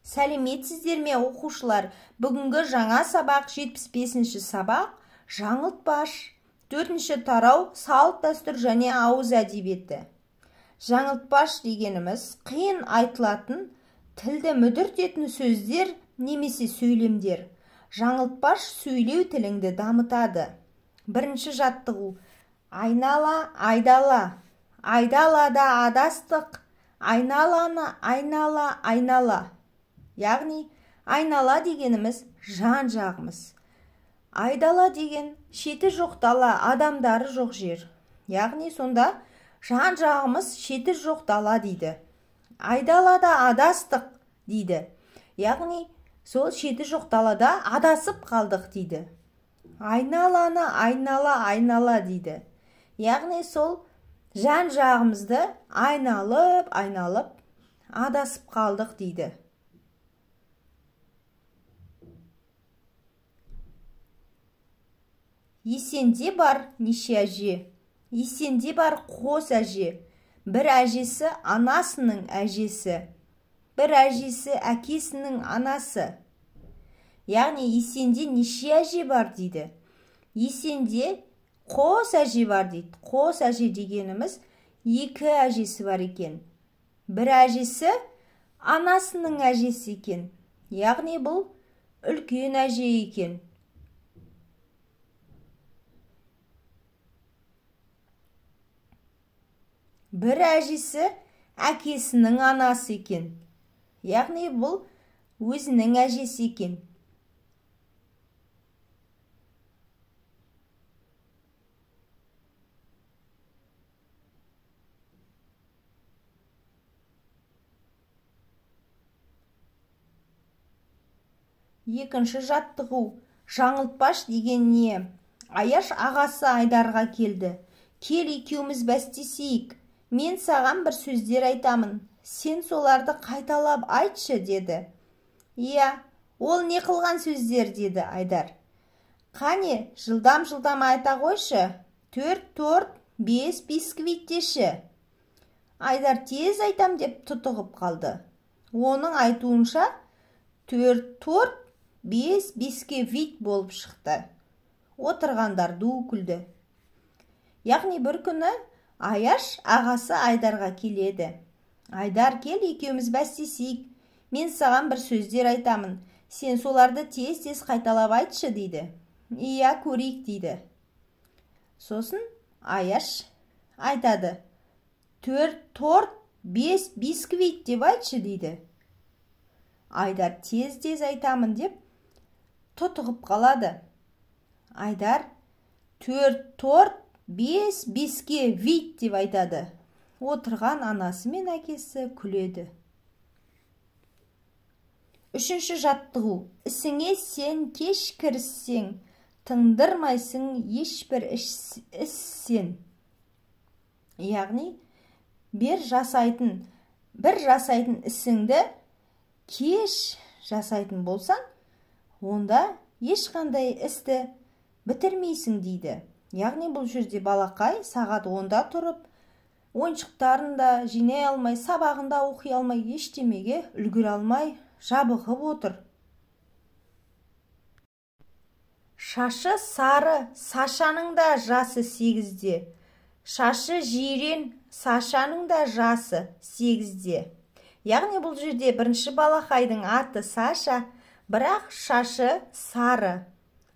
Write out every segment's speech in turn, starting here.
Сәлеметсіздер ме, оқушылар? Бүгінгі жаңа сабақ 75-ші сабақ жаңылтпаш. 4-ші тарау салт-дәстүр және ауыз әдебиеті. Жаңылтпаш дегеніміз қиын айтылатын, тілді мүдіртетін сөздер немесе сөйлемдер. Жаңылтпаш сөйлеу тіліңді дамытады. Бірінші жаттығу. Айнала, айдала. Айдалада адастық. Айналаны айнала, айнала. Яғни, айнала дегеніміз жан жағымыз. Айдала деген шеті жоқ дала, адамдары жоқ жер. Яғни, сонда жан жағымыз шеті жоқ дала дейді. Айдалада адастық дейді. Яғни, сол шеті жоқ далада адасып қалдық дейді. Айналаны айнала, айнала дейді. Яғни, сол жан жағымызды айналып, айналып адасып қалдық дейді. Есенде бар неше әже? Есенде бар қос әже. Бір әжесі анасының әжесі, бір әжесі әкесінің анасы. Яғни Есенде неше әже бар дейді. Есенде қос әже бар дейді. Қос әже дегеніміз екі әжесі бар екен. Бір әжесі анасының әжесі екен. Яғни бұл үлкен әже екен. Бір әжесі әкесінің анасы екен. Яғни бұл өзінің әжесі екен. Екінші жаттығу. Жаңылтпаш деген не? Аяш ағасы Айдарға келді. Кел екеуміз бәстесейік. Мен саған бір сөздер айтамын. Сен соларды қайталап айтшы, деді. Иә, ол не қылған сөздер, деді Айдар. Қане, жылдам-жылдам айта қойшы. 4 торт, 5 бисквит деші. Айдар тез айтам деп тұтығып қалды. Оның айтуынша 4 торт, 5 бисквит болып шықты. Отырғандар ду күлді. Яғни бір күні Аяш ағасы Айдарға келеді. Айдар, кел екеуміз бәстесейік. Мен саған бір сөздер айтамын. Сен соларды тез-тез қайталап айтшы, дейді. Иә, көрейік, дейді. Сосын Аяш айтады. 4 торт, 5 бисквит деп айтшы, дейді. Айдар тез-тез айтамын деп тұтығып қалады. Айдар 4 торт, 5 бисквит деп айтады. Отырған анасы мен әкесі күледі. Үшінші жаттығу. Ісіңе сен кеш кіріссең, тыңдырмайсың ешбір іс сен. Яғни, бір жасайтын ісіңді кеш жасайтын болсаң, онда ешқандай істі бітірмейсің дейді. Яғни бұл жерде балақай сағат 10-да тұрып, ойыншықтарын да жинай алмай, сабағын да оқи алмай, ештемеге үлгере алмай жабығып отыр. Шашы сары, Сашаның да жасы 8-де. Шашы жирен, Сашаның да жасы 8-де. Яғни бұл жерде бірінші балақайдың аты Саша, бірақ шашы сары.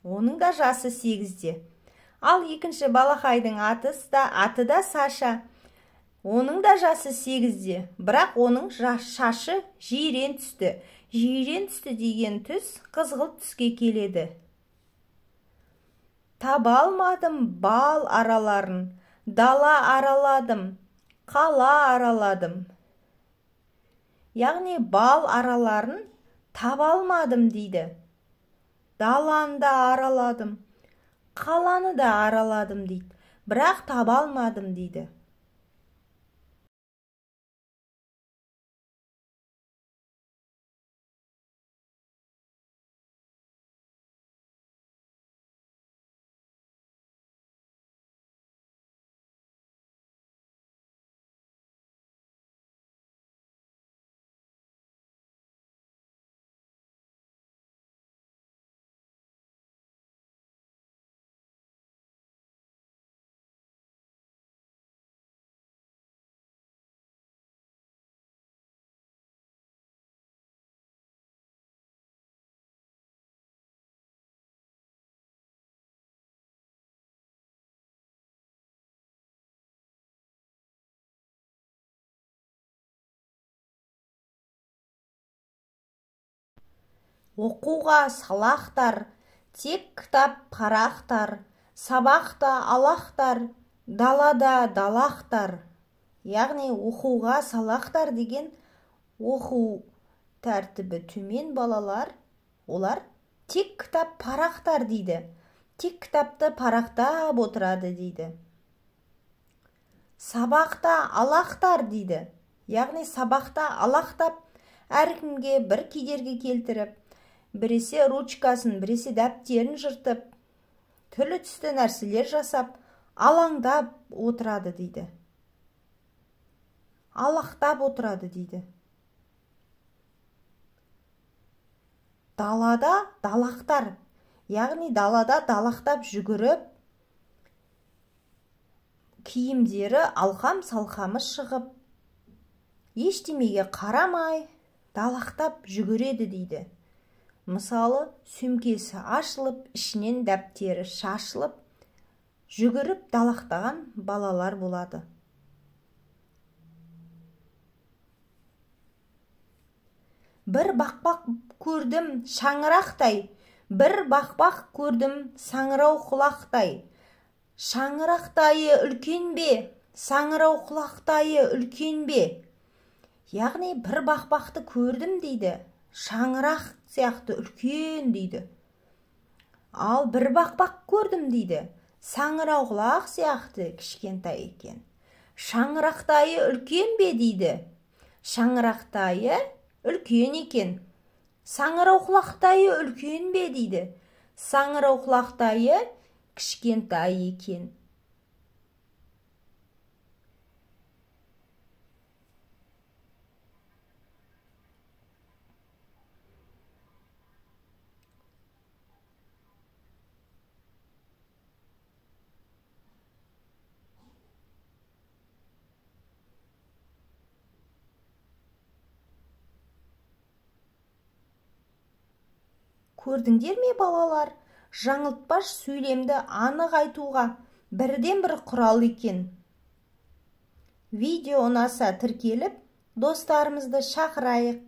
Оның да жасы 8-де. Ал екінші балақайдың аты да Саша. Оның да жасы 8-де, бірақ оның шашы жирен түсті. Жирен түсті деген түс қызғылт түске келеді. Таба алмадым бал араларын, дала араладым, қала араладым. Яғни бал араларын таба алмадым дейді. Даланы да араладым, қаланы да араладым дейді, бірақ таба алмадым дейді. Оқуға салақтар, тек кітап парақтар, сабақта алақтар, далада далақтар. Яғни оқуға салақтар деген оқу тәртібі төмен балалар, олар тек кітап парақтар дейді. Тек кітапты парақтап отырады дейді. Сабақта алақтар дейді. Яғни сабақта алақтап, әркімге бір кедергі келтіріп, біресе ручкасын, біресе дәптерін жыртып, түрлі түсті нәрселер жасап, алаңдап отырады дейді. Алақтап отырады дейді. Далада далақтар, яғни далада далақтап жүгіріп, киімдері алқам-салқамы шығып, ештемеге қарамай далақтап жүгіреді дейді. Мысалы, сөмкесі ашылып, ішінен дәптері шашылып, жүгіріп далақтаған балалар болады. Бір бақпақ көрдім шаңырақтай, бір бақпақ көрдім саңырау құлақтай. Шаңырақтайы үлкен бе, саңырау құлақтайы үлкен бе? Яғни бір бақпақты көрдім дейді, шаңырақ сияқты үлкен дейді. Ал бір бақпақ көрдім дейді, саңырау құлақ сияқты кішкентай екен. Шаңырақтайы үлкен бе дейді, шаңырақтайы үлкен екен. Саңырау құлақтайы үлкен бе дейді, саңырау құлақтайы кішкентай екен. Көрдіңдер ме, балалар? Жаңылтпаш сөйлемді анық айтуға бірден-бір құрал екен. Видео ұнаса тіркеліп, достарымызды шақырайық.